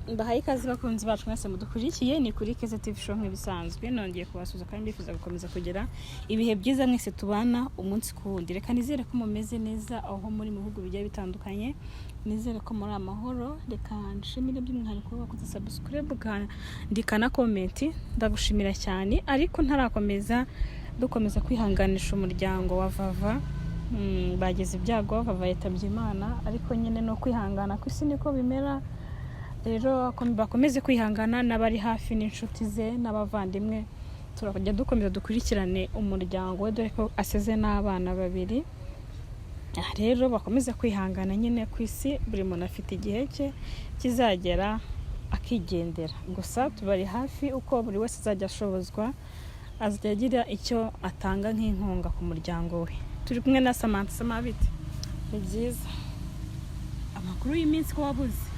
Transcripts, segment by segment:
Mbahaye ikaze, bakunzi bacu mwese mudukurikiye. Ni kuri Keza TV Show nk'ibisanzwe. Nongeye kubasuhuza kandi ndifuza gukomeza kugira ibihe byiza mwese tubana umunsi ku wundi. Reka nizere ko mumeze neza aho muri mu bihugu bigiye bitandukanye, nizere ko muri amahoro. Reka nshimire by'umwihariko wakoze subscribe, ukandika na comment, ndagushimira cyane. Ariko ntarakomeza, dukomeza kwihanganisha umuryango wa Vava. Bagize ibyago, Vava yitabye Imana, ariko nyine no kwihangana ku isi niko bimera. Rero bakomeze kwihangana n'abari hafi n'inshuti ze n'abavandimwe. Turajya dukomeza dukurikirane umuryango we, dore ko asize n'abana babiri. Aha rero bakomeze kwihangana nyine, ku isi buri muntu afite igihe cye kizagera akigendera. Gusa tubari hafi, uko buri wese azajya ashobozwa azajya agira icyo atanga nk'inkunga ku muryango we. Turi kumwe na Samantha. Samabite? Ni byiza. Amakuru y'iminsi, ko wabuze?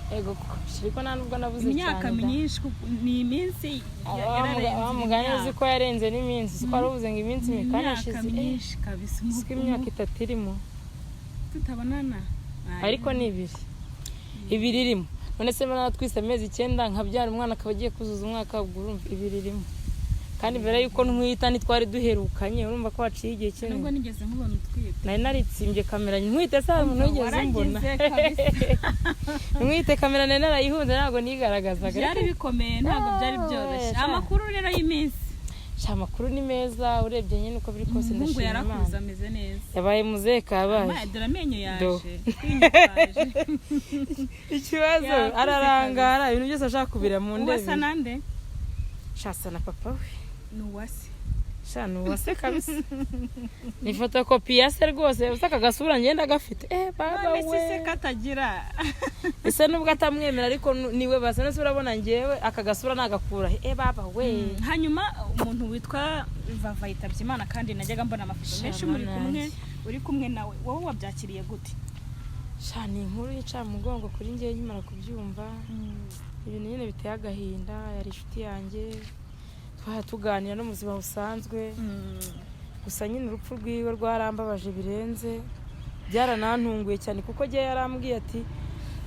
Ego, ariko nta nubwo nabuze imyaka cyane da. Myinshi, ni iminsi yararenze Wa mugani uzi imyaka. ko yarenze n'iminsi, uzi ko wari uvuze ngo iminsi Ni mikani imyaka hashize myinshi kabisa. Uzi ko imyaka 3 irimo tutabonana. Ariko ni ibiri, ibiri irimo. None se naratwise amezi 9, nkabyara umwana akaba agiye kuzuza umwaka, ubwo urumva ibiri irimo. Kandi mbere y'uko ntwita ntitwari duherukanye, urumva ko haciye igihe Nubwo kinini. nigeze nkubona utwite. Nari naritsimbye kamera ntwite se, hari umuntu wigeze umbona? Waragize kabisa. Ntwite kamera nari narayihunze, ntabwo nigaragazaga. Byari bikomeye, ntabwo byari byoroshye. Sha. Amakuru rero y'iminsi? Sha, amakuru ni meza, urebye nyine uko biri kose Umuhungu ndashima yarakuze, Imana. ameze neza. Yabaye muzehe, kabaye. Dore amenyo Do. yaje twinyitwaje. Ikibazo Yakuze. ararangara, ibintu byose ashaka kubira mu Uwasa ndebe. nande? Shasa na papa we. Ni uwase. Sha, ni uwase kabisa, ni fotokopi ya se rwose. Usa aka gasura ngenda gafite, baba None we. se katagira? Ese nubwo atamwemera, ariko niwe basa. Nese urabona ngewe aka gasura nagakura he? Baba we. Hanyuma umuntu witwa Vava yitabye Imana, kandi najyaga mbona amafoto menshi muri Sha, kumwe, nanjye. uri kumwe nawe. Wowe wabyakiriye gute? Sha, ni inkuru y'incamugongo kuri ngewe. Nkimara kubyumva, ibintu nyine biteye agahinda. Yari inshuti yanjye, twajya tuganira no mu buzima busanzwe. Gusa nyine urupfu rwiwe rwarambabaje birenze, byaranantunguye cyane, kuko njye yarambwiye ati: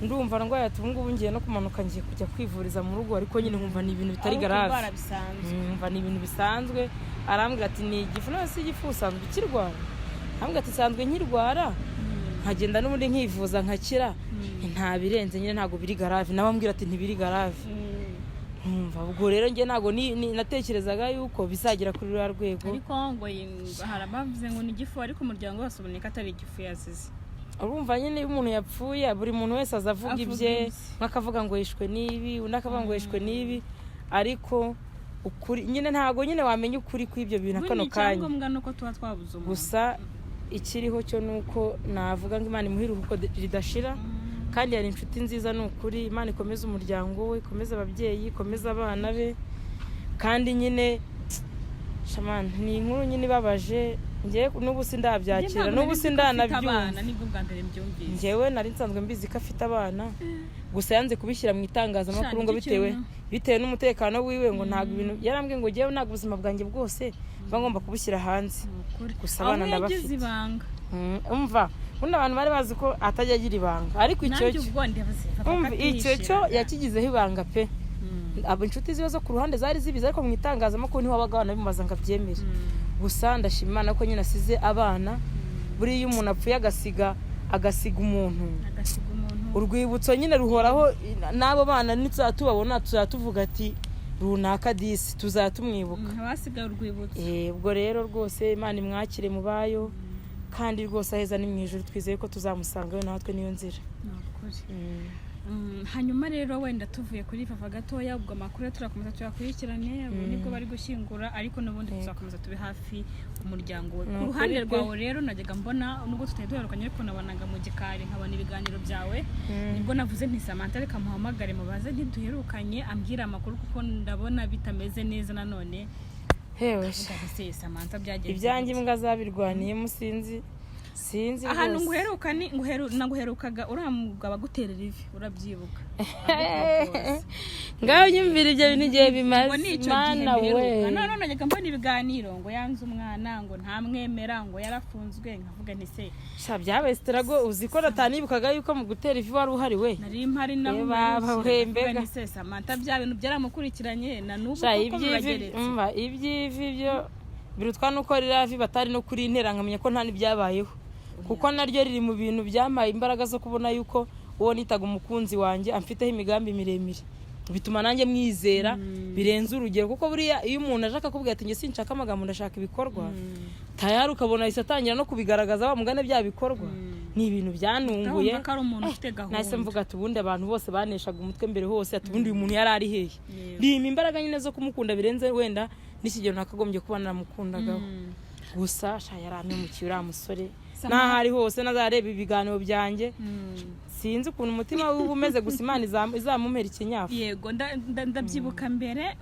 "Ndumva ndwaye," ati: "Ubu ngubu ngiye no kumanuka, ngiye kujya kwivuriza mu rugo," ariko nyine nkumva ni ibintu bitari Ari grave. ukurwara bisanzwe. Nkumva ni ibintu bisanzwe. Arambwira ati: "Ni igifu." "None se igifu usanzwe ukirwara?" Arambwira ati: "Nsanzwe nkirwara, nkagenda n'ubundi nkivuza nkakira, nta birenze nyine, ntabwo biri grave." Nawe ambwira ati: "Ntibiri grave." Nkumva ubwo rero njye ntabwo natekerezaga yuko bizagera kuri ruriya rwego. Ariko ngo hari abavuze ngo ni igifu, ariko umuryango wose uboneka atari igifu yazize. Urumva nyine iyo umuntu yapfuye, buri muntu wese aza avuga Avuga ibye. ibye. Umwe akavuga ngo yishwe n'ibi, undi akavuga ngo yishwe n'ibi, ariko ukuri nyine ntabwo nyine wamenya ukuri kw'ibyo bintu Ubundi kano kanya. Icyangombwa ni uko tuba twabuze umuntu. Gusa ikiriho cyo ni uko navuga ngo Imana imuhe iruhuko ridashira, kandi yari inshuti nziza. Ni ukuri, Imana ikomeze umuryango we, ikomeze ababyeyi, ikomeze abana be. Kandi nyine shamani, ni inkuru nyine ibabaje. Njyewe n'ubu sindabyakira, Njye ntabwo n'ubu nari nzi ko afite sindanabyumva. abana, nibwo bwa mbere mbyumvise. Njyewe nari nsanzwe mbizi ko afite abana, gusa yanze kubishyira mu itangazamakuru Sha, ngo nicyo bitewe kintu. bitewe n'umutekano wiwe, ngo ntabwo ibintu, yarambwiye ngo: "Njyewe ntabwo ubuzima bwanjye bwose mba ngomba kubushyira hanze." Ni ukuri. Gusa Aho abana yagize ndabafite. ibanga. Umva, ubundi abantu bari bazi ko atajya agira ibanga, ariko icyo Nanjye cyo ubwo ndavuze papa umva, icyo cyo katishiraga. yakigizeho ibanga pe. Abo inshuti ziwe zo ku ruhande zari zibizi, ariko mu itangazamakuru ntiwabaga wanabimubaza ngo abyemere. Gusa ndashima Imana ko nyine asize abana. Buriya iyo umuntu apfuye agasiga umuntu, agasiga umuntu, urwibutso nyine ruhoraho. N'abo bana nituzaba tubabona, tuzaba tuvuga ati: "Runaka disi tuzaba tumwibuka." Haba hasigaye urwibutso. Ubwo rero rwose Imana imwakire mu bayo, kandi rwose aheza ni mu ijuru, twizeye ko tuzamusangayo natwe, niyo nzira. Ni ukuri. Hanyuma rero wenda tuvuye kuri Vava gatoya, ubwo amakuru turakomeza tuyakurikirane. Ubu nibwo bari gushyingura, ariko n'ubundi tuzakomeza tube hafi umuryango we. Ni Ku ukuri ruhande pe. rwawe rero, najyaga mbona nubwo tutari duherukanye, ariko nabonaga mu gikari, nkabona ibiganiro byawe. Nibwo navuze nti: "Samantha reka muhamagare mubaze, ntiduherukanye, ambwira amakuru, kuko ndabona bitameze neza nanone." Hewe. Ndavuga nti: "Se Samantha byagenze Ibyanjye gute?" imbwa zabirwaniyemo, sinzi. Sinzi Ahantu rwose. nguheruka ni naguherukaga uriya mugabo aguterera ivi, urabyibuka? Ngaho nyumvira ibyo bintu igihe bimaze. Ngo ni icyo gihe Mana we! mbiheruka. None najyaga mbona ibiganiro ngo yanze umwana, ngo ntamwemera, ngo yarafunzwe, nkavuga nti se Sha, byabaye sitarago. Uzi ko natanibukaga yuko mu gutera ivi wari uhari we? Nari mpari naho. Eh, baba we, mbega. Nti se Samantha bya bintu byaramukurikiranye na n'ubu Sha, koko iby'ivi birageretse? Umva, iby'ivi byo birutwa nuko ririya vi batari no kuri intera, nkamenya ko nta n'ibyabayeho, kuko naryo riri mu bintu byampaye imbaraga zo kubona yuko uwo nitaga umukunzi wanjye amfiteho imigambi miremire, bituma nanjye mwizera birenze urugero. Kuko buriya iyo umuntu aje akakubwira ati: "Njye sinshaka amagambo, ndashaka ibikorwa," tayari ukabona ahise atangira no kubigaragaza, wa mugane bya bikorwa ni ibintu byanunguye. Ndumva ko ari umuntu ufite gahunda. Nahise mvuga ati: "Ubundi abantu bose baneshaga umutwe mbere hose, ati ubundi uyu muntu yari ari hehe?" Yego. Bimpa imbaraga nyine zo kumukunda birenze wenda n'ikigero nakagombye kuba naramukundagaho. Gusa sha, yarampemukiye uriya musore. N'aho ari hose nazareba ibiganiro byanjye, sinzi ukuntu umutima we uba umeze, gusa Imana izamumpera ikinyafu. Yego, ndabyibuka mbere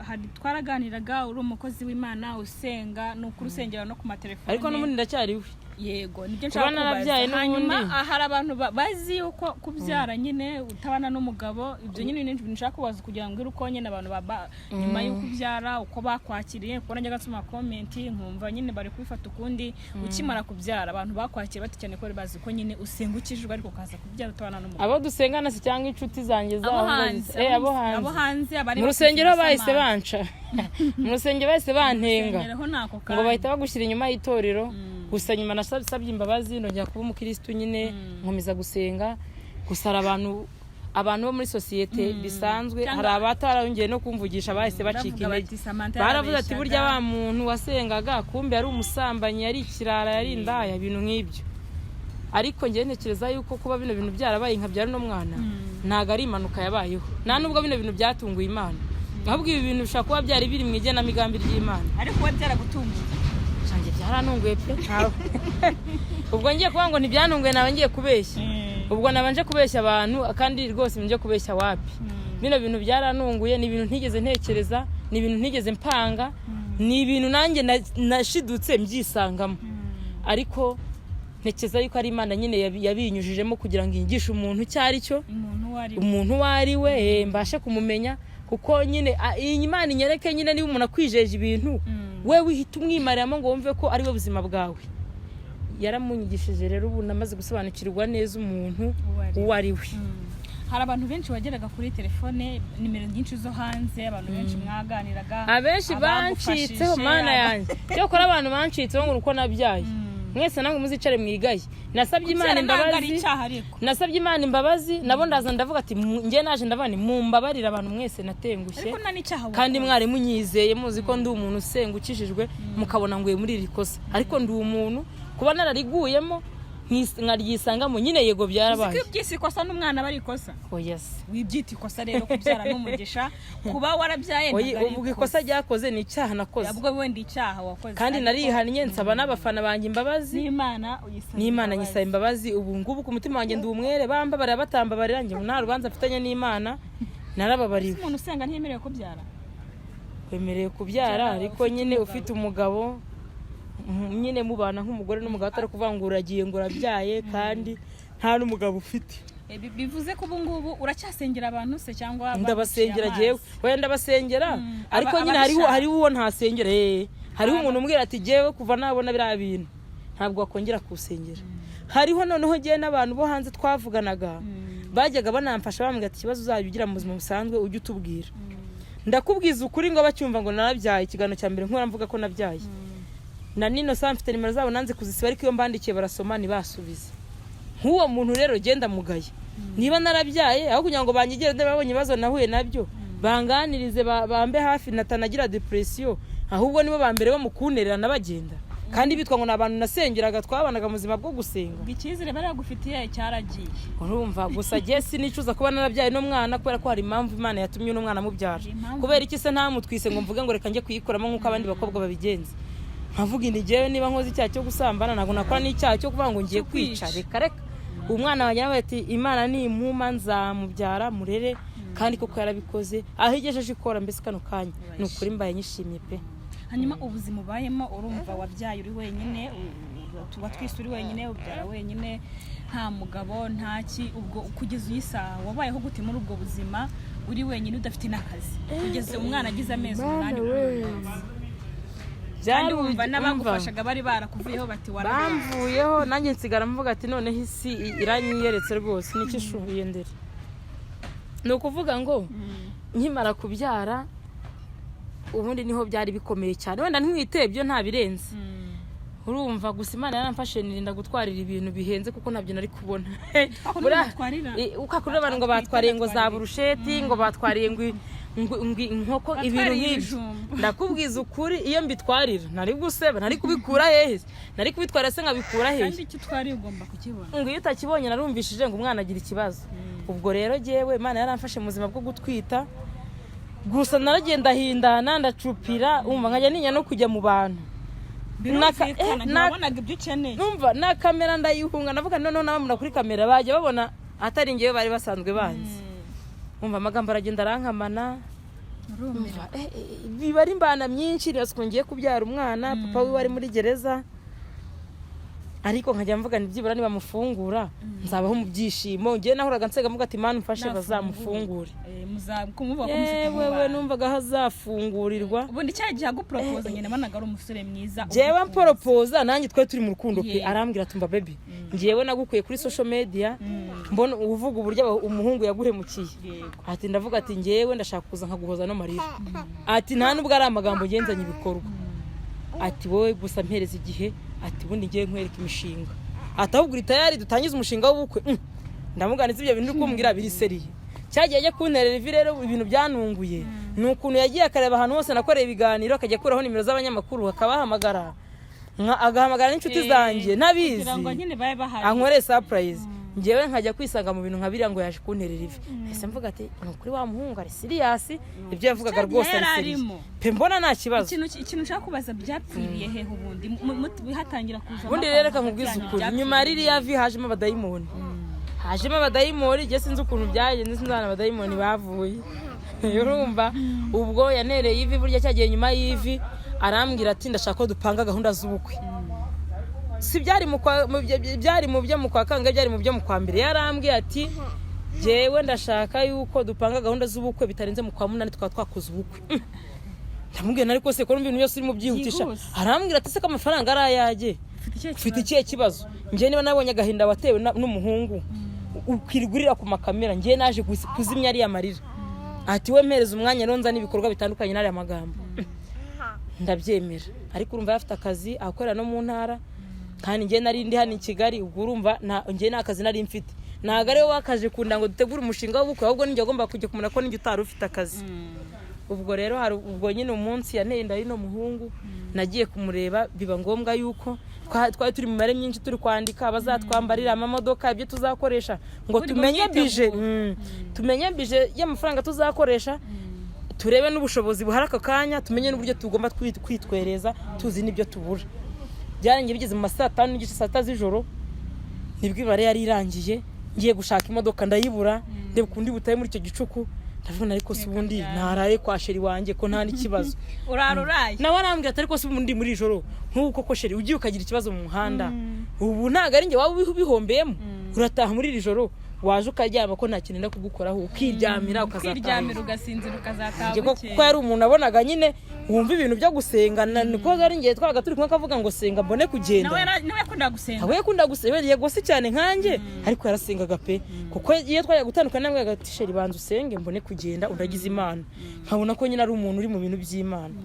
hari twaraganiraga, uri umukozi w'Imana usenga, ni ukuri usengera no ku matelefone. Ariko n'ubundi ndacyari we. Yego, nibyo Kuba nshaka narabyaye kubaza hanyuma. n'ubundi. Hari abantu bazi yuko kubyara nyine utabana n'umugabo, ibyo nyine ni ibintu nshaka kubaza kugira ngo uko nyine abantu baba nyuma y'uko ubyara, uko bakwakiriye, kuko najyaga nsoma comment nkumva nyine bari kubifata ukundi. Ukimara kubyara abantu bakwakiriye bate, cyane ko bari bazi ko nyine usenga ukijijwe, ariko ukaza kubyara utabana n'umugabo? Abo dusengana se cyangwa inshuti zanjye Abo zaho? hanze. Abo hanze. Abo hanze abari Mu rusengero bakurikiye bahise Samantha. banca mu rusengero, bahise bantenga. Rusengero ho nako Ngo kanya. bahita bagushyira inyuma y'itorero. Gusa nyuma nasabye imbabazi, ndongera kuba umukirisitu nyine, nkomeza gusenga. Gusa hari abantu bo muri sosiyete bisanzwe, Cyangwa- hari abatarongeye no kumvugisha, bahise bacika Bavuga intege. bati, "Samantha Baravuze ati: yarabeshyaga." "Burya wa muntu wasengaga kumbe yari umusambanyi, yari ikirara, yari indaya," ibintu nk'ibyo. Ariko njyewe ntekereza yuko kuba bino bintu byarabaye nkabyara uno mwana, ntabwo ari impanuka yabayeho, nta nubwo bino bintu byatunguye Imana, ahubwo ibi bintu bishobora kuba byari biri mu igenamigambi ry'Imana. Ariko kuba byaragutunguye? Shanjye, byarantunguye pe. Ubwo ngiye kuvuga ngo ntibyantunguye, naba ngiye kubeshya, ubwo nabanje kubeshya abantu, kandi rwose ngiye kubeshya wapi. Bino bintu byarantunguye, ni ibintu ntigeze ntekereza, ni ibintu ntigeze mpanga, ni ibintu nanjye nashidutse mbyisangamo. Ariko ntekereza yuko ari Imana nyine yabinyujijemo kugira ngo yigishe umuntu icyo ari cyo, umuntu uwo ari we. Umuntu uwo ari we, mbashe kumumenya, kuko nyine iyi Imana inyereke nyine niba umuntu akwijeje ibintu, we wihita umwimariramo ngo wumve ko ari we buzima bwawe. Yaramunyigishije rero, ubu namaze gusobanukirwa neza umuntu Uwo ari we. uwo ari we. Hari abantu benshi wageraga kuri telefone, nimero nyinshi zo hanze, abantu benshi mwaganiraga, Abenshi abagufashije, bancitseho, Mana yanjye. Cyakora abantu bancitseho ngo uko nabyaye, mwese namwe muzicare mwigaye. Nasabye Imana Kubyara ntabwo ari imbabazi. icyaha ariko. Nasabye Imana imbabazi, nabo ndaza ndavuga ati: "Njye naje ndavuga nti mumbabarire abantu mwese natengushye." Ariko nta n'icyaha Kandi wakoze. mwari munyizeye, muzi ko ndi umuntu usenga ukijijwe, mukabona nguye muri iri kosa. Ariko ndi umuntu, kuba narariguyemo nkaryisangamo nyine, yego Uzi ko byarabaye. iyo ubyise ikosa n'umwana aba ari ikosa. Oya se. Wibyita ikosa rero, kubyara n'umugisha, kuba warabyaye Oya, ntabwo ari ubwo ikosa ryakoze ni icyaha nakoze. Ubwo wenda icyaha wakoze, Kandi ariko narihannye, nsaba n'abafana banjye imbabazi. N'Imana uyisaba N'Imana imbabazi. nyisaba imbabazi. Ubu ngubu ku mutima wanjye ndi umwere, bambabarira batambabarira, njye nta rubanza mfitanye n'Imana, narababariwe. Umuntu usenga ntiyemerewe kubyara? Wemerewe kubyara, Kubyara ariko ufite nyine umugabo. Ufite umugabo, nyine mubana nk'umugore n'umugabo, atari kuvuga ngo uragiye ngo urabyaye kandi nta n'umugabo ufite. Bivuze ko ubu ngubu uracyasengera abantu se cyangwa Ndabasengera. baguciye Jyewe amazi? wenda ndabasengera, ariko nyine hariho ababishaka. Hariho uwo ntasengera. Hariho umuntu umbwira ati: "Jyewe kuva nabona biriya bintu ntabwo wakongera kuwusengera." Hariho noneho jyewe n'abantu bo hanze twavuganaga, bajyaga banamfasha, bambwira ati: "Ikibazo uzajya ugira mu buzima busanzwe ujye utubwira." Ndakubwiza ukuri ngo bacyumva ngo narabyaye, ikiganiro cya mbere nkora mvuga ko nabyaye, na nino saa mfite nimero zabo, nanze kuzisiba, ariko iyo mbandikiye barasoma ntibasubize. Nk'uwo muntu rero genda mugaye, niba narabyaye, aho kugira ngo banyigere babonye ibibazo nahuye nabyo, banganirize, bambe hafi natanagira depression, ahubwo nibo ba mbere bamukuntererana bagenda, kandi bitwa ngo ni abantu nasengeraga, twabanaga mu buzima bwo gusenga. Ubwo icyizere bari bagufitiye cyaragiye. Urumva, gusa jye sinicuza kuba narabyaye n'umwana, kubera ko hari impamvu Imana yatumye uno mwana amubyara. Hari impamvu. Kubera iki se ntamutwise ngo mvuge ngo reka njye kuyikuramo nk'uko abandi bakobwa babigenza, nkavuga indi? Jyewe niba nkoze icyaha cyo gusambana, ntabwo nakora n'icyaha cyo kuvuga ngo ngiye Cyo kwica. kwica. Reka reka, umwana wanjye nawe ati: "Imana nimpuma nzamubyara murere," kandi koko yarabikoze, aho igejeje ikora. Mbese kano kanya ni ukuri mbaye nyishimye pe. Hanyuma ubuzima ubayemo, urumva wabyaye uri wenyine, Watwise uri wenyine, ubyara wenyine, nta mugabo, nta ki. Ubwo kugeza iyi saha wabayeho gute muri ubwo buzima, uri wenyine, udafite n'akazi, kugeza umwana agize amezi 8 kuri uyu munsi? Kandi wumva n'abagufashaga bari barakuvuyeho, bati warabyaye. Bamvuyeho, nanjye nsigara mvuga ati noneho isi iranyiyeretse rwose, nicyo ishubuye ndere. Ni ukuvuga ngo nkimara kubyara, ubundi niho byari bikomeye cyane. Wenda ntwite ibyo nta birenze, urumva, gusa Imana yaramfashe nirinda gutwarira ibintu bihenze, kuko ntabyo nari kubona. Aho batwarira? Ukakurira abantu ngo batwariye ngo za burusheti, ngo batwariye ngo inkoko, ibintu Batwariye nk'ibyo. Ibijumba. Ndakubwiza ukuri, iyo mbitwarira nari guseba. Nari kubikura hehe? Nari kubitwara se nkabikura hehe? Kandi icyo utwariye ugomba kukibona. Ngo iyo utakibonye, narumvishije ngo umwana agira ikibazo. Ubwo rero jyewe Imana yaramfashe mu buzima bwo gutwita, gusa naragenda ndahindana, ndacupira, umva, nkajya ntinya no kujya mu bantu. Birumvikana, ntiwabonaga ibyo ukeneye. Numva na kamera ndayihunga, ndavuga noneho nabamura kuri kamera bajya babona atari njyewe bari basanzwe banzi. Umva, amagambo aragenda arankamana. Urumira. Umva, biba ari imbana myinshi. Nibasuko ngiye kubyara umwana, papa wiwe ari muri gereza, ariko nkajya mvuga nti byibura nibamufungura nzabaho mu byishimo. Ngewe nahoraga nsenga mvuga ati: "Mana, umfashe bazamufungure." Kumuvuga ko mufite Yewe we, umubano. numvaga aho azafungurirwa. Ubundi cya gihe aguporopoza nyine, nabonaga ari umusore mwiza Njyewe ugukunze. mporopoza, nanjye twari turi mu rukundo pe. Arambwira ati: "Mba baby, njyewe nagukuye kuri social media, mbona uvuga uburyo umuhungu yaguhemukiye." Ati ndavuga ati njyewe ndashaka kuza nkaguhoza no marira. Ati nta nubwo ari amagambo, ngenzanye ibikorwa. Ati wowe gusa mpereza igihe. Ati ubundi ngiye nkwereka imishinga. Ati ahubwo uri tayari dutangize umushinga w'ubukwe? Ndamuganiza ibyo bintu uri kumbwira biri sérieux? Cyagiye ajya kunterera ivi. Rero ibintu byanunguye ni ukuntu yagiye akareba ahantu hose nakoreye ibiganiro, akajya akuraho nimero z'abanyamakuru, akabahamagara, agahamagara n'inshuti zanjye ntabizi, Kugira ngo nyine babe bahari. Ankoreye surprise. Njyewe nkajya kwisanga mu bintu nka biriya ngo yaje kunterera ivi. Ese mvuga ati ni ukuri wa muhungu ari serious, ibyo yavugaga Cya gihe rwose ari yari serious arimo. pe, mbona nta kibazo. Ikintu nshaka kubaza, byapfiriye hehe ubundi? Hatangira kuza Ubundi rero reka nkubwize ukuri, nyuma ya ririya vi hajemo abadayimoni, hajemo abadayimoni. Njye sinzi ukuntu byagenze, sinzi ahantu abadayimoni bavuye. Urumva, ubwo yanereye ivi, burya cyagiye nyuma y'ivi arambwira ati ndashaka ko dupanga gahunda z'ubukwe. Si byari mu kwa byari mu byo mu kwa kangahe? Byari mu byo mu kwa mbere. Yarambwiye ati jyewe ndashaka yuko dupanga gahunda z'ubukwe bitarenze mu kwa munani, tukaba twakoze ubukwe. Ndamubwira ariko se ko ibintu byose urimo byihutisha? Byihuse. Arambwira ati se ko amafaranga ari ayajye, Ufite ikihe ufite kibazo? Ikihe kibazo? Njye niba nabonye agahinda watewe n'umuhungu, ukirirwa urira ku makamera, njye naje kuzimya ariya marira. Ati we mpereza umwanya rero nzane ibikorwa bitandukanye n'ariya magambo. Ndabyemera, ariko urumva afite akazi akorera no mu ntara, kandi njye nari ndi hano i Kigali. Ubwo urumva njye nta kazi nari mfite. Ntabwo ariwe wakaje kunda ngo dutegure umushinga w'ubukwe, ahubwo ninjye agomba kujya kumenya ko ninjye utari ufite akazi. Ubwo rero hari ubwo nyine umunsi yanteye inda y'uno muhungu, nagiye kumureba, biba ngombwa yuko twari turi mu mibare myinshi, turi kwandika abazatwambarira amamodoka, ibyo tuzakoresha, ngo Muri mu tumenye bije myiteguro. Tumenye bije y'amafaranga tuzakoresha, turebe n'ubushobozi buhari aka kanya, tumenye n'uburyo tugomba kwitwereza, tuzi n'ibyo tubura. Byarangiye bigeze mu ma saa 5:30, saa 6 z'ijoro, nibwo imibare yari irangiye. Ngiye gushaka imodoka ndayibura, ndeba ukundi butaye muri icyo gicuku, ndavuga ariko se ubundi ntaraye kwa chéri wanjye ko nta n'ikibazo? Urara uraye. Nawe arambwira ati ariko se ubundi muri ijoro nk'ubu koko chéri ugiye ukagira ikibazo mu muhanda, ubu ntabwo ari njye waba ubihombeyemo? Urataha muri iri joro, waje ukaryama ko nta kintu nenda kugukoraho, ukiryamira, ukazataha. Ukiryamira, ugasinzira, ukazataha Njye bukeye. Kuko yari umuntu abonaga nyine wumva ibintu byo gusenga, niko ari njye twabaga turi kumwe akavuga ngo senga mbone kugenda. Nawe yakundaga gusenga. Abo yakunda gusenga, yego si cyane nkanjye, ariko yarasengaga pe, kuko iyo twajya gutandukana nabwo ati chéri banza usenge mbone kugenda, uragize Imana. Nkabona ko nyine ari umuntu uri mu bintu by'Imana.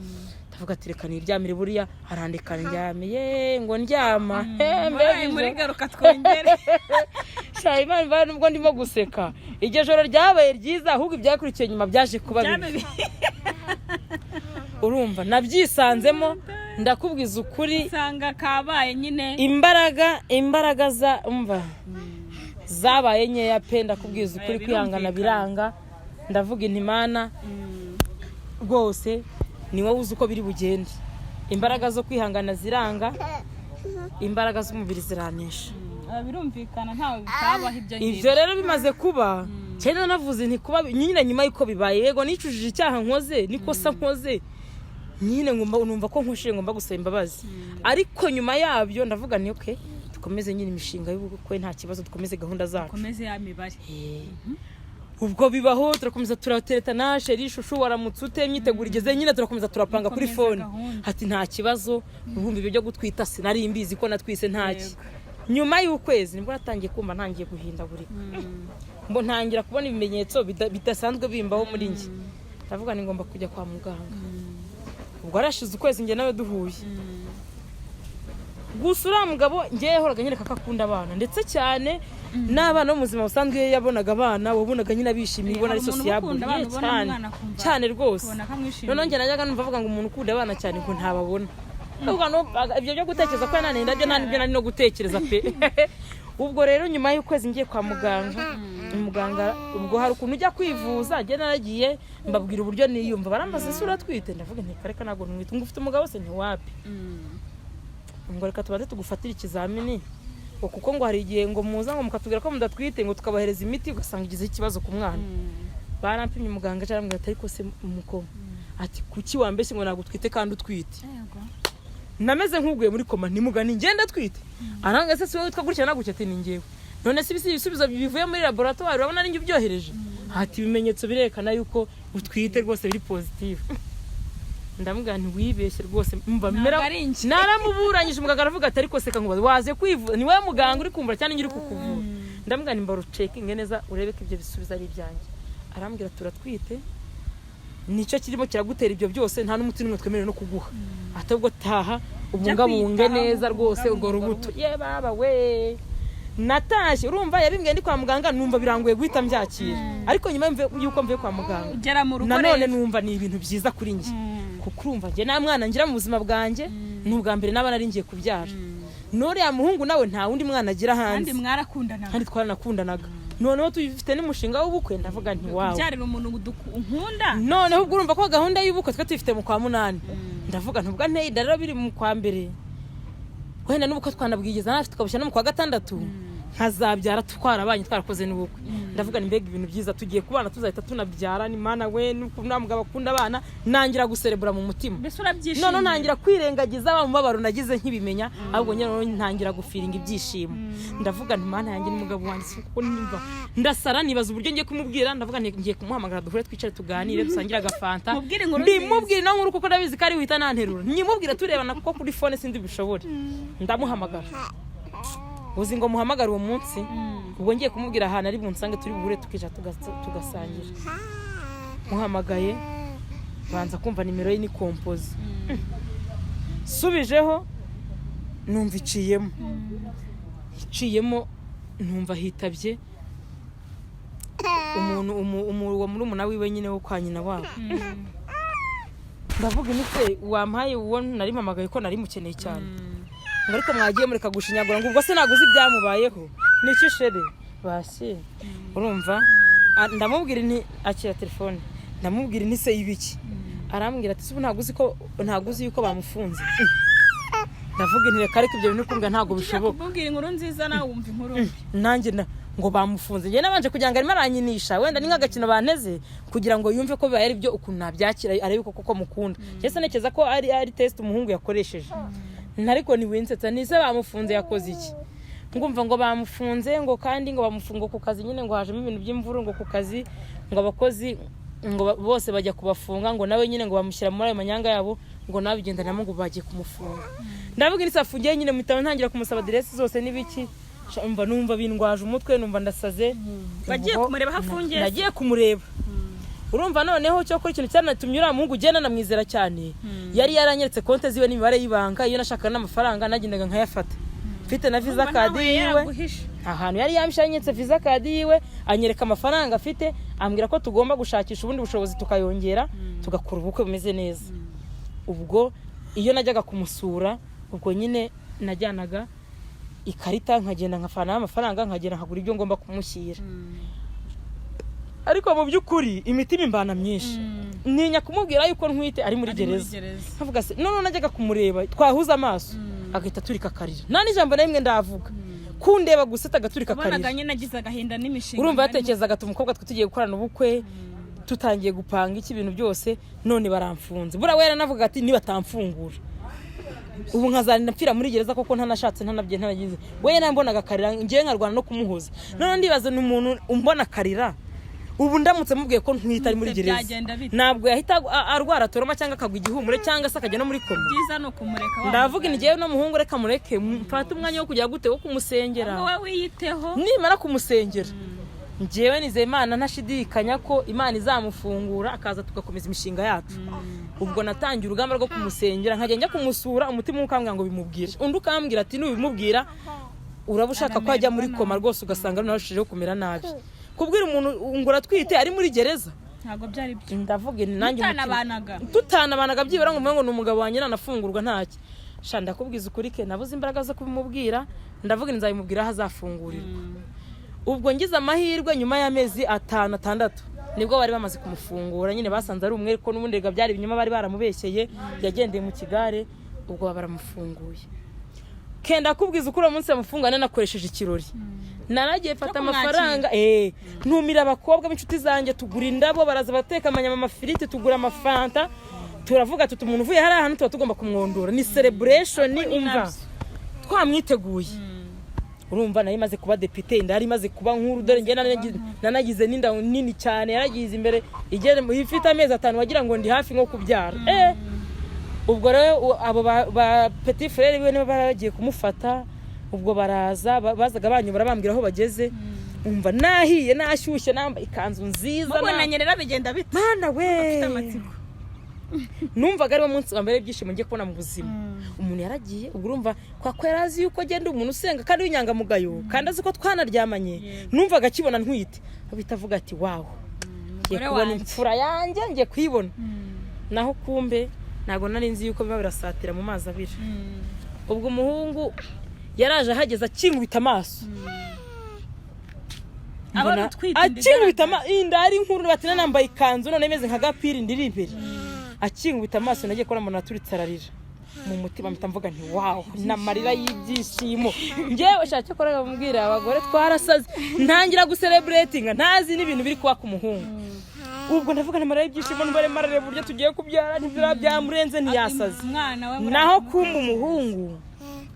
Ndavuga ati reka niryamire, buriya arandeka ndyamiye ngo ndyama. Mbega Murayi muri ijoro. Garuka twongere. Sha, Imana imvane nubwo ndimo guseka, iryo joro ryabaye ryiza, ahubwo ibyakurikiye nyuma byaje kuba bibi. Urumva nabyisanzemo, ndakubwiza ukuri. Usanga kabaye nyine. Imbaraga za umva zabaye nkeya pe, ndakubwiza ukuri. Birumvikana. Kwihangana biranga, ndavuga inti Imana rwose ni wowe uzi uko biri bugende. Imbaraga zo kwihangana ziranga, imbaraga z'umubiri ziranesha. Birumvikana, ntawe bitabaho ibyo ngibyo. Ibyo rero bimaze kuba, cyane navuze nti kuba nyine nyuma y'uko bibaye, yego nicujije icyaha nkoze, nikosa nkoze. Nyine ngomba, numva ko nkushije, ngomba gusaba imbabazi. Ariko nyuma yabyo ndavuga nti: "Okay, dukomeze nyine imishinga y'ubukwe, nta kibazo, dukomeze gahunda zacu." Komeze ya mibare. Ubwo bibaho, turakomeza turateretana: "Chéri, chouchou, waramutse ute? Imyiteguro igeze." Nyine turakomeza turapanga kuri Mukomeza phone. gahunda. Ati: "Nta kibazo." Urumva ibyo byo gutwita sinari mbizi ko natwise, ntaki. Yego. Nyuma y'ukwezi nibwo natangiye kumva ntangiye guhindagurika, ngo ntangira kubona ibimenyetso bidasanzwe bimbaho muri njye. Ndavuga ni ngomba kujya kwa muganga. Ubwo harashize ukwezi njye nawe duhuye. Gusa uriya mugabo njyewe yahoraga anyereka ko akunda abana, ndetse cyane n'abana bo mu buzima busanzwe. Iyo yabonaga abana, wabonaga nyine abishimiye, ubona ari Hari umuntu sociable. ukunda abana, ubona Cyane. umwana akumva Cyane rwose. ukabona ko amwishimiye. Noneho njye najyaga numva avuga ngo umuntu ukunda abana cyane ngo ntababona. Ubwo ibyo byo gutekereza ko yananiye nabyo, nta nibyo nari no gutekereza pe. Ubwo rero nyuma y'ukwezi ngiye kwa muganga, umuganga, ubwo hari ukuntu ujya kwivuza, njye naragiye mbabwira uburyo niyumva. Barambaza: "Ese uratwite?" Ndavuga nti: "Reka, ntabwo ntwite." Ngo: "Ufite umugabo se?" "Ntiwapi." Ngo: "Reka tubanze tugufatire ikizamini," ngo kuko ngo hari igihe ngo muza ngo mukatubwira ko mudatwite, ngo tukabahereza imiti ugasanga igizeho ikibazo ku mwana. Barampimye, umuganga arambwira ati: "Ariko se muko," ati, "kuki wambeshye ngo ntabwo utwite kandi utwite?" Yego. Nameze nk'uguye muri koma. Ntimugani ngenda atwite? Aranga: "Se si wowe witwa gutya na gutya?" Ati: "Ni njyewe." "None se ibisubizo bivuye muri laboratoire urabona ari njye ubyohereje?" Ati: "Ibimenyetso birerekana yuko utwite rwose, biri positive." Ndamubwira nti: "Wibeshye rwose." Mba Ntabwo ari njye. Naramuburanyije. Umuganga aravuga ati: "Ariko seka nkubaze, waze kwivuza, ni wowe muganga uri kumvura cyane njye uri kukuvura?" Ndamubwira nti: "Mbara ucekinge neza urebe ko ibyo bisubizo ari ibyanjye." Arambwira: "Turatwite, nicyo kirimo kiragutera ibyo byose, nta n'umuti n'umwe twemerewe no kuguha." Ahubwo taha ubungabunge kwitaho, neza rwose urwo ubungabunga. rubuto. Ye baba we, natashye, urumva yabimbwiye ndi kwa muganga, numva birangoye guhita mbyakira. Ariko nyuma y'uko mvuye kwa muganga, Ugera mu rugo nanone rero. numva ni ibintu byiza kuri njye, kuko urumva njye nta mwana ngira mu buzima bwanjye, ni ubwa mbere naba nari ngiye kubyara. N'uriya muhungu nawe nta wundi mwana agira Kandi hanze. mwarakundanaga. Kandi twaranakundanaga, noneho tubifite n'umushinga w'ubukwe. Ndavuga nti: "Wow." Kubyarira umuntu nkunda. Noneho ubwo urumva ko gahunda y'ubukwe twe tuyifite mu kwa munani. Ndavuga ntubwo nteye inda rero biri mu kwa mbere, wenda n'ubukwe twanabwigeza nafi tukabushyira no mu kwa gatandatu, nkazabyara twarabanye, twarakoze n'ubukwe. Ndavuga ni mbega ibintu byiza, tugiye kubana, tuzahita tunabyara, ni mana we, nta mugabo akunda abana. Nangira guserebura mu mutima. Mbese urabyishimiye. Noneho ntangira kwirengagiza wa mubabaro nagize nkibimenya, ahubwo nyine noneho ntangira gufiringa ibyishimo. Ndavuga nti: "Mana yanjye, n'umugabo wanjye si kuko nimba ndasara." Nibaza uburyo ngiye kumubwira. Ndavuga nti: "Ngiye kumuhamagara duhure, twicare, tuganire, dusangire agafanta." Mubwire inkuru nziza. Mbimubwire ino nkuru, kuko ndabizi ko ari buhita nanterura. Nyimubwire turebana, kuko kuri phone sindi bishobore. Ndamuhamagara. Uzi ngo muhamagare uwo munsi, ubwo ngiye kumubwira ahantu ari bunsange, turi buhure, tukicara, tugasangira. Muhamagaye, banza kumva nimero ye ni composé. Subijeho numva iciyemo, iciyemo, numva hitabye umuntu wa murumuna wiwe nyine wo kwa nyina wabo. Ndavuga imitse wampaye uwo nari mpamagaye ko nari mukeneye cyane. Ngo: "Ariko mwagiye mureka gushinyagura." Ngo: "Ubwo se ntabwo uzi ibyamubayeho?" Niki chéri basi? Urumva, ndamubwira nti: "Akira telefone." Ndamubwira nti: "Se ibiki?" Arambwira ati: "Se ubu ntabwo uzi ko, ntabwo uzi yuko bamufunze?" Ndavuga nti: "Reka, ariko ibyo bintu kumbwira ntabwo bishoboka." Kumubwira inkuru nziza nawe wumva inkuru mbi. Nanjye ngo bamufunze, njye nabanje kugira ngo arimo aranyinisha, wenda ni nk'agakino banteze kugira ngo yumve ko bibaye ari byo, ukuntu nabyakira, arebe ko koko mukunda. Cyese ntekereza ko ari test umuhungu yakoresheje. Ariko ntiwinsetsa nise bamufunze yakoze iki? Ngumva ngo bamufunze, ngo kandi ngo bamufunga ku kazi nyine, ngo hajemo ibintu by'imvuru ngo ku kazi, ngo abakozi ngo bose bajya kubafunga, ngo nawe nyine ngo bamushyira muri ayo manyanga yabo, ngo nawe bigendanamo, ngo bagiye kumufunga. Ndavuga inisi afungiye nyine, mpita ntangira kumusaba aderesi zose n'ibiki. Umva, numva bindwaje umutwe, numva ndasaze. Wagiye Ubwo kumureba aho afungiye? Nagiye kumureba. Urumva noneho cyo kuri ikintu cyanatumye uriya muhungu ugenda namwizera cyane, yari yaranyeretse konti ziwe n'imibare y'ibanga. Iyo nashakaga n'amafaranga nagendaga nkayafata, mfite na visa Urumva card nawe yiwe. yaraguhishe. Ahantu yari yamshe, yanyeretse visa card yiwe, anyereka amafaranga afite, ambwira ko tugomba gushakisha ubundi bushobozi tukayongera, tugakora ubukwe bumeze neza. Ubwo iyo najyaga kumusura, ubwo nyine najyanaga ikarita, nkagenda nkafanaho amafaranga, nkagenda nkagura ibyo ngomba kumushyira. Ariko mu by'ukuri imitima imbana myinshi, ntinya kumubwira yuko ntwite ari muri Ari muri gereza. gereza. Nkavuga se none najyaga kumureba, twahuza amaso agahita aturika akarira, nta n'ijambo na rimwe ndavuga, kundeba gusa agaturika Wabonaga akarira. nyine agize agahinda n'imishinga Urumva mwarimo. yatekerezaga ati: "Umukobwa twe tugiye gukorana ubukwe." Tutangiye gupanga iki, ibintu byose, none baramfunze. Buriya we yaranavuga ati nibatamfungura ubu nkazanira mpfira muri gereza koko, ntanashatse, ntanabye, ntanagize. We yarambonaga akarira, ngewe nkarwana no kumuhoza. None ndibaza, ni umuntu umbona akarira, ubu ndamutse mubwiye ko ntwite ari muri gereza, Byagenda bite? ntabwo yahita arwara trauma, cyangwa akagwa igihumure, cyangwa se akajya no muri koma? Byiza ni ukumureka wa Ndavuga mugani. Ngewe n'umuhungu, reka mureke mfate umwanya wo kujya gute, wo kumusengera. Wowe wiyiteho. Nimara kumusengera, ngewe nizeye Imana ntashidikanya ko Imana izamufungura, akaza tugakomeza imishinga yacu. Ubwo natangiye urugamba rwo kumusengera, nkajya njya kumusura, umutima umwe ukambwira ngo bimubwire, undi ukambwira ati nubimubwira uraba ushaka ko ajya muri koma rwose, ugasanga runarushijeho kumera nabi. Kubwira umuntu ngo uratwite ari muri gereza, Ntabwo byari byo. Ndavuga nti nanjye umutima- Tutanabanaga. Tutanabanaga, byibura ngo umenye ngo ni umugabo wanjye, nanafungurwa ntacyo. Sha, ndakubwiza ukuri ke, nabuze imbaraga zo kubimubwira. Ndavuga nti nzabimubwira aho azafungurirwa. Ubwo ngize amahirwe, nyuma y'amezi 5, 6, nibwo bari bamaze kumufungura nyine. Basanze ari umwe, ko n'ubundi rega byari ibinyoma bari baramubeshyeye, yagendeye mu kigare. Ubwo baba baramufunguye. Kenda kubwiza uko uwo munsi bamufunga, nanakoresheje ikirori, naragiye mfata Cyo kumwakira. amafaranga, ntumira abakobwa b'inshuti zanjye, tugura indabo, baraza bateka amanyama, amafiriti, tugura amafanta, turavuga tuti umuntu uvuye hariya hantu tuba tugomba kumwondora, ni celebration. Ni Umva, nabyo. twamwiteguye. Urumva nayo imaze kuba depite, inda yari imaze kuba nkuru. Dore njye nanagize n'inda nini cyane, yaragize imbere igere ifite amezi 5, wagira ngo ndi hafi nko kubyara. Ubwo rero abo ba petit frère biwe nibo bari bagiye kumufata. Ubwo baraza, bazaga banyobora, bambwira aho bageze. Umva, nahiye, nashyushye, nambaye ikanzu nziza. Mubonanye rero bigenda bite? Mana we! Ufite amatsiko. Numvaga ariwo munsi wa mbere w'ibyishimo ngiye kubona mu buzima. Umuntu yaragiye, ubwo urumva kwa ko yari azi yuko agenda, umuntu usenga kandi w'inyangamugayo, kandi azi ko twanaryamanye. Numvaga akibona ntwite ahita avuga ati wow, ngiye Umugore kubona wanjye. imfura yanjye, ngiye kuyibona. Naho kumbe ntabwo nari nzi yuko biba birasatira mu mazi abira. Ubwo umuhungu yaraje, ahageze akinkubita amaso, Abona mbona utwite inda. akinkubita inda ari nkuru, bati nambaye ikanzu none imeze nka gapira, inda iri imbere. Akinkubita amaso, nagiye kubona umuntu aturitse ararira. Mu mutima mpita mvuga nti wow, n'amarira y'ibyishimo. Ngewe shaka ko bamubwira abagore twarasaze, ntangira gucelebratinga ntazi n'ibintu biri kuba ku muhungu. Ubwo ndavuga nti amarira y'ibyishimo, numva arimo arareba uburyo tugiye kubyara, ntibiriya byamurenze, ntiyasaze. Umwana we. Naho kumba umuhungu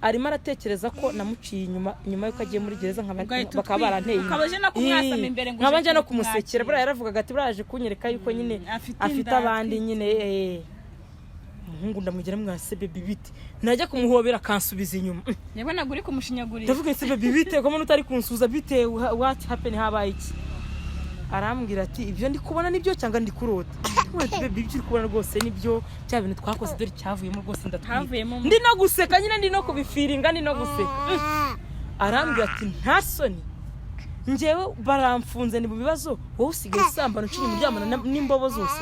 arimo aratekereza ko namuciye inyuma, nyuma y'uko agiye muri gereza, Ugahita bakaba utwika. baranteye inda. Ukaba uje no kumwasama imbere ngo Nkaba uje nje no kumwakira. kumusekera. Buriya yaravugaga ati buriya yaje kunyereka yuko nyine Afite afite inda, abandi atwite. nyine. Umuhungu ndamugera mwase baby bite, najya kumuhobera akansubiza inyuma. Yabonaga uri kumushinyagurira. Ndavuga ese baby bite, ko mbona utari kunsuza, bite, what happen, habaye iki? Arambwira ati ibyo ndi kubona nibyo cyangwa ndi kurota? Ndamubwira ati baby, ibyo uri kubona rwose nibyo, bya bintu twakoze dore cyavuyemo rwose, ndatwite. Havuyemo. Ndi no guseka nyine, ndi no kubifeelinga, ndi no guseka. Arambwira ati nta soni, njyewe baramfunze, ni mu bibazo, wowe usigaye usambana, uciye umuryamana n'imbobo zose.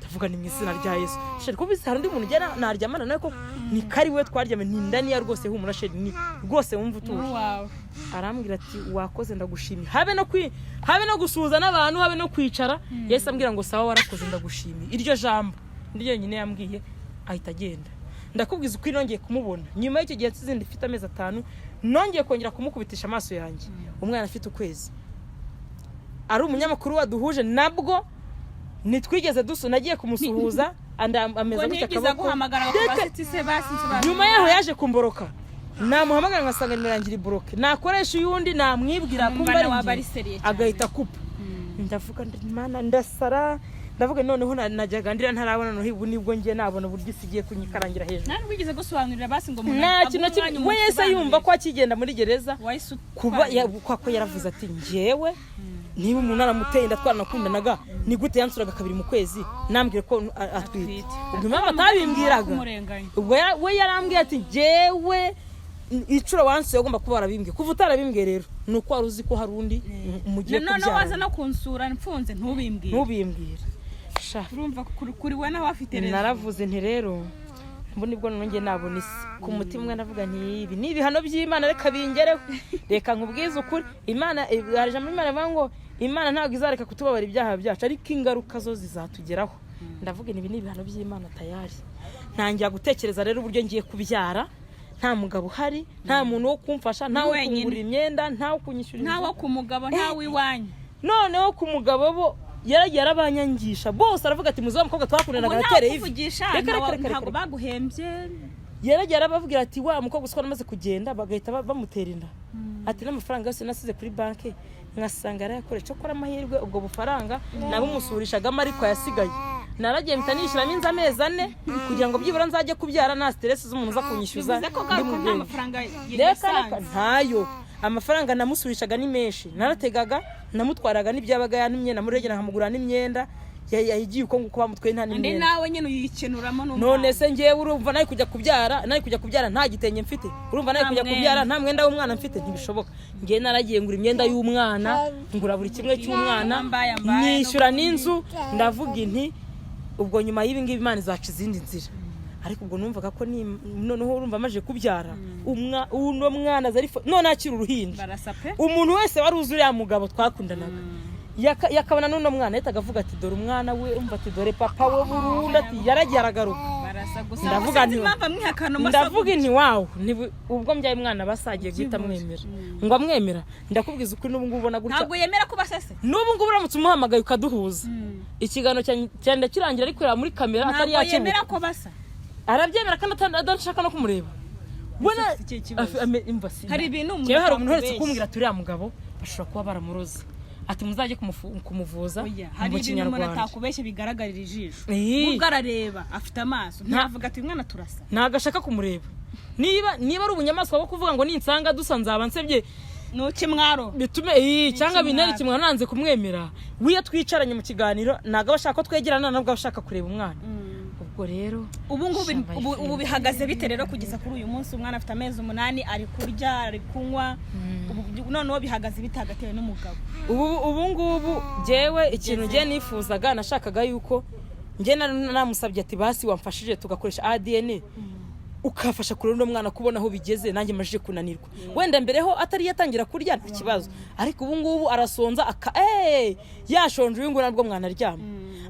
Ndavuga ni mu izina rya Yesu, chéri, kuko hari undi muntu ugera naryamana nawe ko ni kari we twaryamye, ni inda niya rwose, humura chéri, ni rwose wumva utuje. Wawe. Arambwira ati wakoze, ndagushimiye. Habe no gusuhuza n'abantu, habe no kwicara, yahise ambwira ngo sawa, warakoze, ndagushimiye. Iryo jambo ni ryonyine yambwiye, ahita agenda. Ndakubwiza ukuri, nongeye kumubona nyuma y'icyo gihe nsize ifite amezi 5, nongeye kongera kumukubitisha amaso yanjye umwana afite ukwezi, ari umunyamakuru waduhuje, nabwo ntitwigeze dusu, nagiye kumusuhuza ameza Ngo gutya ntiyigeze akaboko. aguhamagara ngo Reka- akubaze ati se basi nsobanurira? Nyuma yaho yaje kumbloka, namuhamagara ngasanga nimero yanjye iri bloqué, nakoresha uyundi namwibwira Numva kumva nawe ari aba ari njye, sérieux cyane. agahita akupa. Ndavuga ndi Mana, ndasara, ndavuga noneho najyaga ndira ntarabona, noneho ubu nibwo ngiye nabona uburyo isi igiye kunyikarangira hejuru. Nta nubwo wigeze gusobanurira basi ngo umuntu Nta aguhe kintu na kimwe. umwanya We yahise yumva ko akigenda muri gereza wahise kuba utwara. Kwa ko yaravuze ati njyewe niba umuntu aramuteye inda twaranakundanaga, ni gute yansuraga kabiri mu kwezi nambwire ko atwite? Atwite. Ubwo impamvu atabimbwiraga, Kumurenganya. ubwo we yarambwiye ati njyewe inshuro wansuye agomba kuba warabimbwiye, kuva utarabimbwiye rero ni uko wari uzi ko hari undi mugiye Noneho waza kubyara. no kunsura mfunze ntubimbwire. Ntubimbwire. Sha, Urumva kuri we nawe afite raison. Naravuze nti rero mbu nibwo nongeye nabona isi ku mutima umwe. Ndavuga nti ibi ni ibihano by'Imana, reka bingereho. Reka nkubwize ukuri, Imana, hari ijambo Imana rivuga ngo Imana ntabwo izareka kutubabara ibyaha byacu, ariko ingaruka zo zizatugeraho. Ndavuga nti ibi ni ibihano by'Imana tayari. Ntangira gutekereza rero uburyo ngiye kubyara nta mugabo uhari, nta muntu wo kumfasha, nta wo Wenyine. kungurira imyenda, nta wo kunyishyurira Ntawo ku mugabo, ntawe iwanyu. Noneho ku mugabo bo Yaragiye arabanyangisha bose, aravuga ati: "Muzi wa mukobwa twakundanaga Ubu natereye ivi." ntakuvugisha? Reka, reka, reka, Ntabwo reka. baguhembye? Yaragiye arababwira ati: "Wa mukobwa usiko namaze kugenda bagahita bamutera inda," ati: "N'amafaranga yose nasize kuri banki nkasanga yarayakoresha." Cyokora amahirwe, ubwo bufaranga nabumusurishagamo, ariko yasigaye naragiye mpita nishyuramo inzu amezi 4 kugira ngo byibura nzajye kubyara nta stress z'umuntu uza kunyishyuza. Bivuze ko Ndi garuka mu nta bwenge. mafaranga Reka, reka. yasanze? Ntayo. Amafaranga namusurishaga ni menshi, narategaga, namutwaraga n'ibyabaga yantumye, namuregera nkamugura n'imyenda. Yagiye uko nguko bamutwaye nta Undi n'imyenda. nawe nyine uyikenuramo n'umwana. None se ngewe urumva nari kujya kubyara, nari kujya kubyara nta gitenge mfite? Urumva nari Nta kujya mwenda. kubyara nta mwenda w'umwana mfite? Ntibishoboka. Ngewe naragiye ngura imyenda y'umwana, ngura buri kimwe cy'umwana, Mbaye, mbaye, nishyura n'ubundi. n'inzu. Ndavuga inti: "Ubwo nyuma y'ibi ngibi Imana izaca izindi nzira." Ariko ubwo numvaga ko noneho urumva amaze kubyara uno mwana aza ari none akiri uruhinja. Barasa pe. Umuntu wese wari uzi uriya mugabo twakundanaga yakabona n'uno mwana, yahitaga avuga ati: "Dore umwana we," umva, ati: "Dore papa we burundu," ati: "Yaragiye aragaruka." Barasa gusa. Ndavuga Sinzi impamvu amwihakana umusore. Ndavuga inti: "Wawu, ubwo mbyaye umwana basagiye guhita amwemera." Ngo amwemera? Ndakubwiza ukuri, n'ubu ngubu ubona gutya, Ntabwo yemera ko basase. n'ubu ngubu uramutse umuhamagaye ukaduhuza ikiganiro cyenda kirangira ari kureba muri kamera atari Ntabwo yemera yakemuka. ko basa. Arabyemera kandi adashaka no kumureba. We Ufite ikihe kibazo? Umva, Hari ibintu umuntu Njyewe hari umuntu uherutse atakubeshya. kumbwira ati: "Uriya mugabo bashobora kuba baramuroze," ati: "Muzajye kumuvuza Oya, hari mu ibintu umuntu kinyarwanda." atakubeshya bigaragarira ijisho. Ii. Ubwo arareba, afite amaso, ntavuga ati: "Uyu mwana turasa." Ntabwo ashaka kumureba. Niba ari ubunyamaswa bwo kuvuga ngo ninsanga dusa nzaba nsebye, Ni ukimwaro. bitume iyi cyangwa Ikimwaro. bintere kimwaro, nanze kumwemera. Wiyo twicaranye mu kiganiro ntabwo aba ashaka ko twegerana, ntabwo aba ashaka kureba umwana. Ubwo rero Ubu ngubu Shamba. Ubu bihagaze bite rero kugeza kuri uyu munsi? Umwana afite amezi 8, ari kurya, ari kunywa. Ubu noneho bihagaze bite hagati yawe n'umugabo? Ubu ngubu jyewe ikintu ngiye nifuzaga, nashakaga yuko njye namusabye ati: "Basi wamfashije tugakoresha ADN, ukafasha kureba uno mwana kubona aho bigeze, nanjye majije kunanirwa." Wenda mbere ho atari yatangira kurya nta kibazo, ariko ubu ngubu arasonza aka yashonje, uyu nguyu nabwo mwana aryama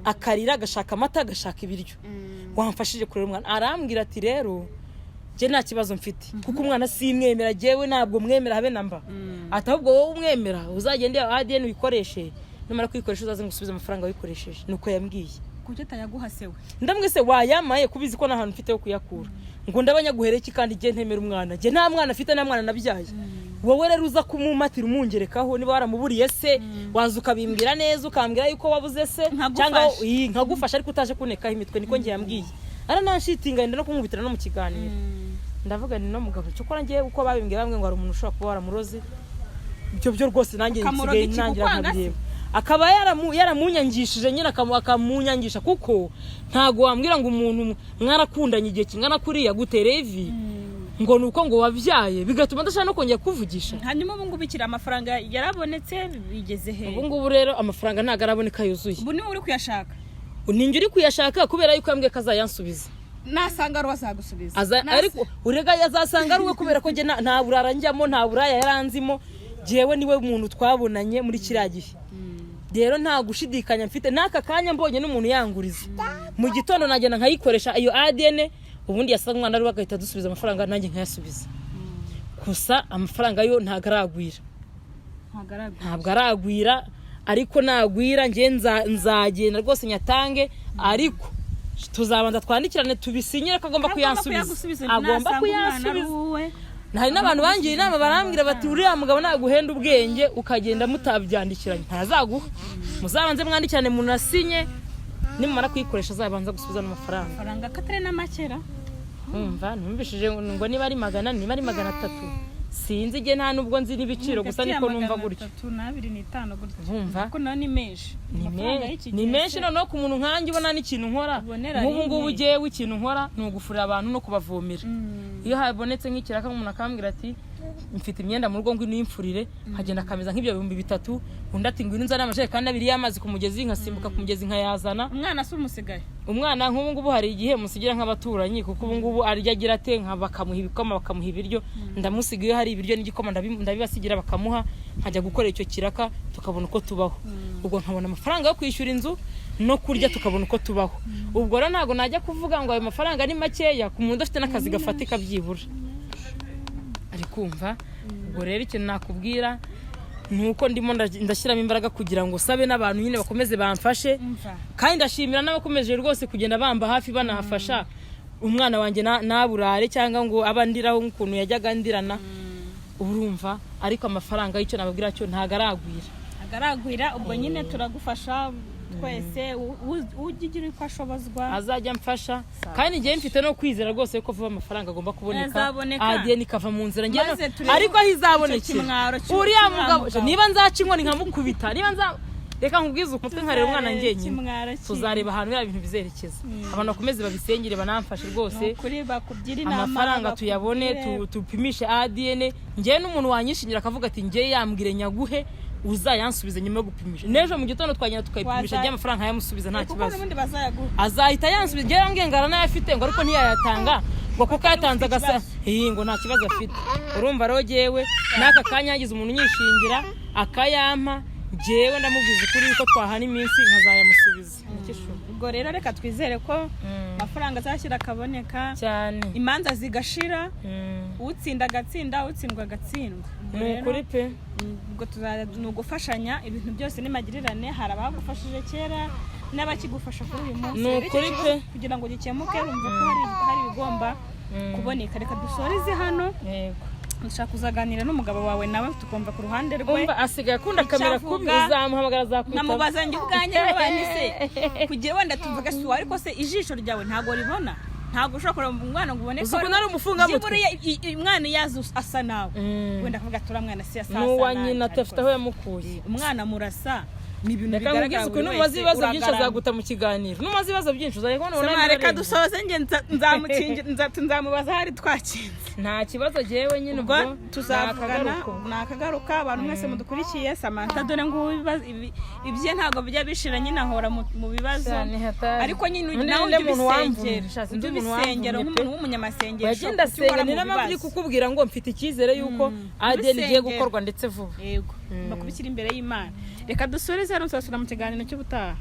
akarira, agashaka amata, agashaka ibiryo. "Wamfashije kureba umwana?" Arambwira ati: "Rero njye nta kibazo mfite kuko umwana simwemera, jyewe ntabwo mwemera habe na mba," ati: "Ahubwo wowe umwemera uzagende ADN uyikoreshe, numara kuyikoresha uzaze ngusubize amafaranga wayikoresheje." Nuko yambwiye. Kuki atayaguha se we? Ndamwise: "Wayamaye kubizi ko nta hantu mfite ho kuyakura?" Ngo: "Ndabanyaguhere iki kandi njye ntemera umwana? Njye nta mwana afite, nta mwana nabyaye. Wowe rero uza kumumatira umungerekaho, niba waramuburiye se waza ukabimbwira neza, ukambwira yuko wabuze se." Nkagufasha. Cyangwa iyi nkagufasha, ariko utaje kunekaho imitwe. Niko njye yambwiye, arananshitinga, yenda no kumwubitira no mu kiganiro. Ndavuga ni no mugabo cyokora ngiye uko babimbwiye, bambwiye ngo hari umuntu ushobora kuba waramuroze. Ibyo byo rwose nanjye Ukamuroga nsigaye iki? ntangira Kukwanga se? nkabireba, akaba yaramunyangishije nyine, akamunyangisha, kuko ntago wambwira ngo umuntu mwarakundanye igihe kingana kuriya gutera ivi ngo ni uko ngo wabyaye, bigatuma adashaka no kongera kuvugisha. Hanyuma ubu ngubu ikiri amafaranga yarabonetse? Bigeze he? Ubu ngubu rero amafaranga ntabwo araboneka yuzuye. Ubu niwe uri kuyashaka? Ninjye uri kuyashaka kubera yuko yambwiye ko azayansubiza. Nasanga ari uwo azagusubiza. Ariko urega azasanga ari uwe, kubera ko njye nta burara njyamo, nta buraya yaranzimo. Jyewe niwe muntu twabonanye muri kiriya gihe. Rero nta gushidikanya mfite n'aka kanya, mbonye n'umuntu yanguriza mu gitondo nagenda nkayikoresha iyo ADN, ubundi yasanga umwana ari we agahita adusubiza amafaranga, nanjye nkayasubiza. Gusa amafaranga yo ntabwo aragwira. Ntabwo aragwira. Ntabwo aragwira, ariko nagwira njye nzagenda rwose nyatange, ariko tuzabanza twandikirane, tubisinyire ko agomba kuyansubiza, agomba Nasanga umwana ari kuyansubiza. uwe. Hari n'abantu bangiye inama, barambwira bati: "Uriya mugabo naguhenda ubwenge ukagenda mutabyandikiranye ntazaguha. Muzabanze mwandikirane, munasinye, nimumara kuyikoresha azabanza gusubiza n'amafaranga." Amafaranga ko atari n'amakera? Umva, numvishije ngo niba ari 400, niba ari 300, sinzi igihe, nta nubwo nzi n'ibiciro, gusa Hagati ya niko numva magana gutyo. atatu n'abiri n'itanu gutyo. Bumva. Ariko nayo ni menshi. Ni Amafaranga y'iki ni gihe menshi. se. Noneho ku muntu nkanjye ubona n'ikintu nkora, Ubonera nk'ubu ngubu rimwe. ugewe ikintu nkora ni ugufurira abantu no kubavomera. Iyo habonetse nk'ikiraka, umuntu akambwira ati: "Mfite imyenda mu rugo, ngwino uyimfurire," nkagenda akameza nk'ibyo 3000. Undi ati: "Ngwino unzane amajerekani abiri y'amazi ku mugezi," nkasimbuka ku mugezi nkayazana. Umwana si umusigaye? Umwana nk'ubu ngubu hari igihe musigira nk'abaturanyi, kuko ubu ngubu arya agira ate, nka bakamuha ibikoma, bakamuha ibiryo. Ndamusiga iyo hari ibiryo n'igikoma, ndabibasigira bakamuha, nkajya gukora icyo kiraka, tukabona uko tubaho. Ubwo nkabona amafaranga yo kwishyura inzu no kurya, tukabona uko tubaho. Ubwo rero ntabwo najya kuvuga ngo ayo mafaranga ni makeya ku muntu udafite n'akazi gafatika byibura ari kumva. Ubwo rero ikintu nakubwira Ni uko ndimo ndashyiramo imbaraga kugira ngo sabe n'abantu nyine bakomeze bamfashe. Umva. Kandi ndashimira n'abakomeje rwose kugenda bamba hafi, banafasha umwana wanjye naburare cyangwa ngo abe andiraho nk'ukuntu yajyaga andirana, urumva. Ariko amafaranga y'icyo nababwira cyo ntago aragwira. Agaragwira. Ubwo nyine turagufasha twese, ujya ugira uko ashobozwa. Azajya amfasha. Sawa. Kandi njyewe mfite no kwizera rwose ko vuba amafaranga agomba kuboneka. Azaboneka. ADN ikava mu nzira. Njyewe Maze turebe ariko aho icyo izabonekera, kimwaro uriya cy'uriya mugabo, mugabo. niba nzaca inkoni nkamukubita, niba nza, reka nkubwize umutwe nkareba umwana njyenyine. Kimwaro. Tuzareba ahantu biriya bintu bizerekeza. Abantu bakomeze babisengere, banamfashe rwose. Ni ukuri, bakugira inama. Amafaranga tuyabone, bakubwire. Tupimishe ADN. Njyewe n'umuntu wanyishingira akavuga ati njyewe yambwire nyaguhe, uzayansubize nyuma yo gupimisha, n'ejo mu gitondo twagenda tukayipimisha, njye amafaranga nkayamusubiza nta Kuko kibazo. n'ubundi bazayaguha. Azahita yansubiza. Njyewe yambwiye ngo aranayafite, ngo ariko ntiyayatanga, ngo kuko yatanze agasa Ikibazo. iyi, ngo nta kibazo afite. Urumva rero, jyewe n'aka kanya hagize umuntu unyishingira akayampa, njyewe ndamubwiza ukuri yuko twahana iminsi nkazayamusubiza. Ubwo rero reka twizere ko amafaranga azashyira akaboneka, Cyane. imanza zigashira, utsinda agatsinda, utsindwa agatsindwa. Ubwo Ni rero, ukuri pe. Ubwo ni ugufashanya, ibintu byose ni magirirane. Hari abagufashije kera n'abakigufasha kuri uyu munsi. Ni Rero icyo ukuri kibazo pe. kugira ngo gikemuke, urumva ko hari ibigomba kuboneka. Reka dusoreze hano. Yego. Dushaka kuzaganira n'umugabo wawe nawe, tukumva ku ruhande rwe. Umva, asigaye akunda Icyo kamera kubi. avuga. Uzamuhamagara azakwitaba. Nkamubaza njye ubwanjye, nk'abantu se kugira wenda tuvuge si uwo, ariko se ijisho ryawe ntabwo ribona, ntabwo ushobora kureba umwana ngo ubone Uzi ukuntu ari umufungamutwe? Byibura umwana iyo azi asa nawe, wenda akavuga ati uriya mwana si asa N'uwa nanjye, nyina ariko afite aho yamukuye. Umwana murasa, ni ibintu Reka bigaragara nkubwize buri ukuntu wese, numaze ibibazo byinshi uragarama. azaguta mu kiganiro. Numaze ibibazo byinshi uzajya kubona Sema, ubona reka arenze. dusoze, njye nzamubaza ahari twakinze. Nta kibazo, jyewe nyine Ubwo ubwo tuzavugana. nakagaruka ubwo. Nakagaruka. Abantu mwese mudukurikiye, Samantha dore ngubu ibye ntabwo bijya bishira nyine, ahora mu bibazo. Cyane, hatari. Ariko nyine Undi nawe ninde ujya muntu ubisengera, wamvumye? Sha, sinzi ujya umuntu ubisengera wamvumye pe. nk'umuntu w'umunyamasengesho, Wagenda kuki uhora senga, mu ni nayo mpamvu ndi bibazo? kukubwira ngo mfite icyizere yuko ADN igiye Ubisengera. gukorwa ndetse vuba. Yego, bakubikira imbere y'Imana. Reka dusoreze hano, tuzasubira mu kiganiro cy'ubutaha.